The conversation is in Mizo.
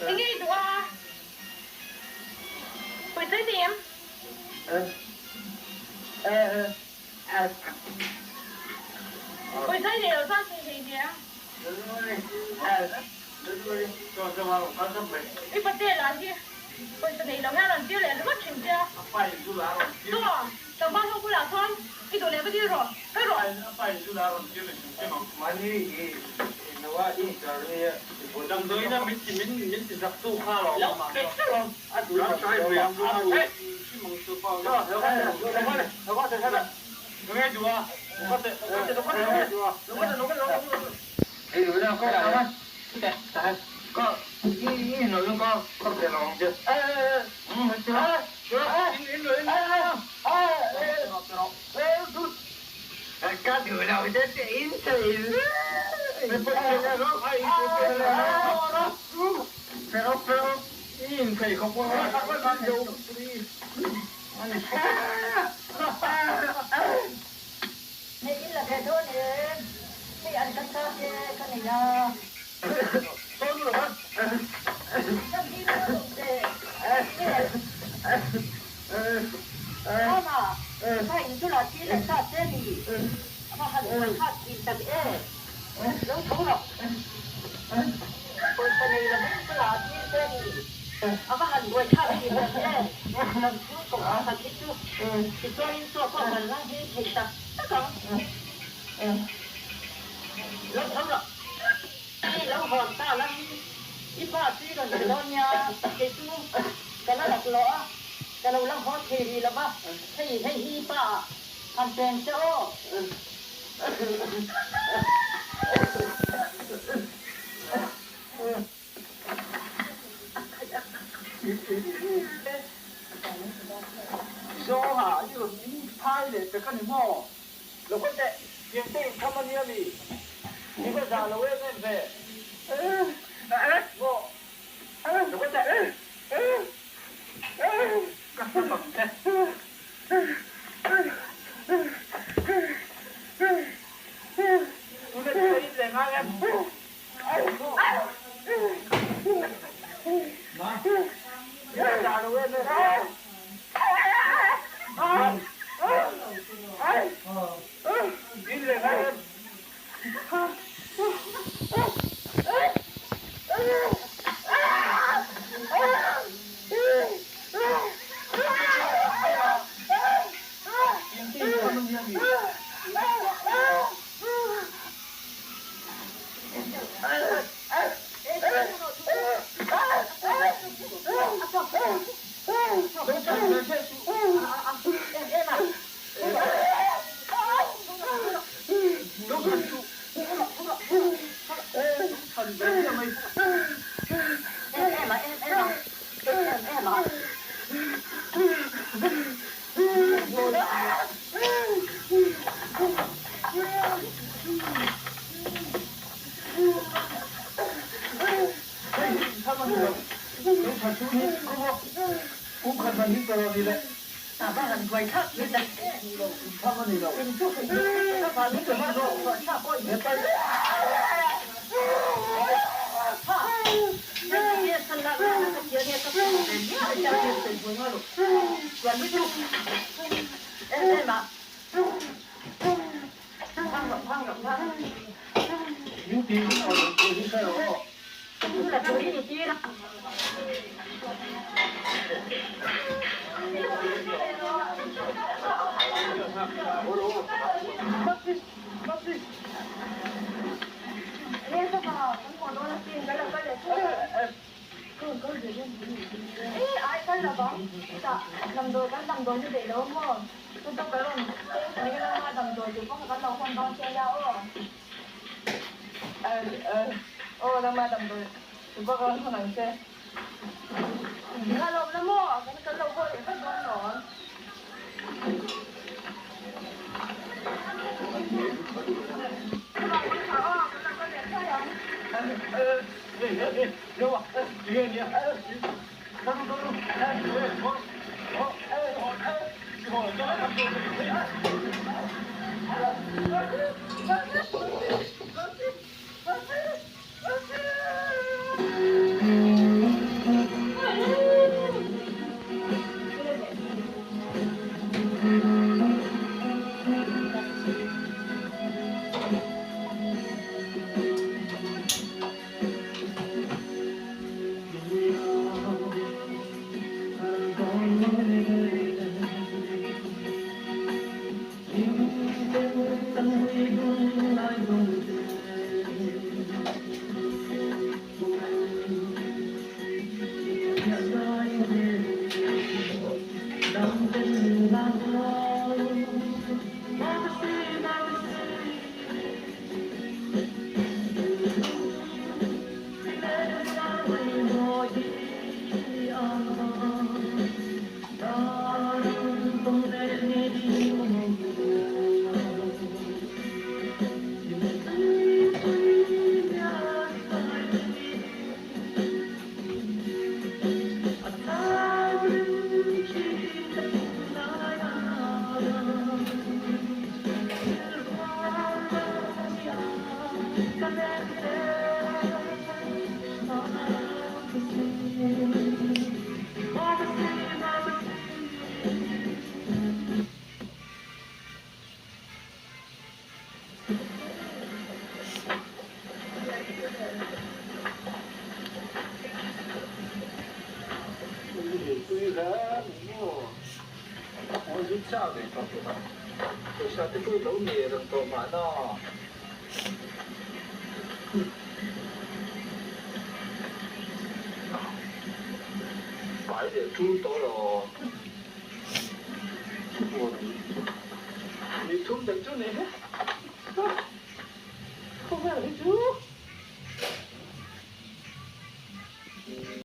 Enge i duh a? Pawisa i nei em? Pawisa i nei lo chuan thei hlei hle. I pate lah hi pawisa nei lo hian rawn tir leh ringawt thin che a. Chaw, tlangval ho bulah chuan i duh leh va dil rawh, kal rawh. Damdawi kan damdawi hi daih lo a maw? Chu chu ka rawn cheng zel anga damdawi duh pawh kha kan lo hawn dawn che nia aw. Aw nangmah damdawi duh pawh ka rawn hawn ang che. Ka lawm na maw? Kan kan lo haw leh vat dawn lawm.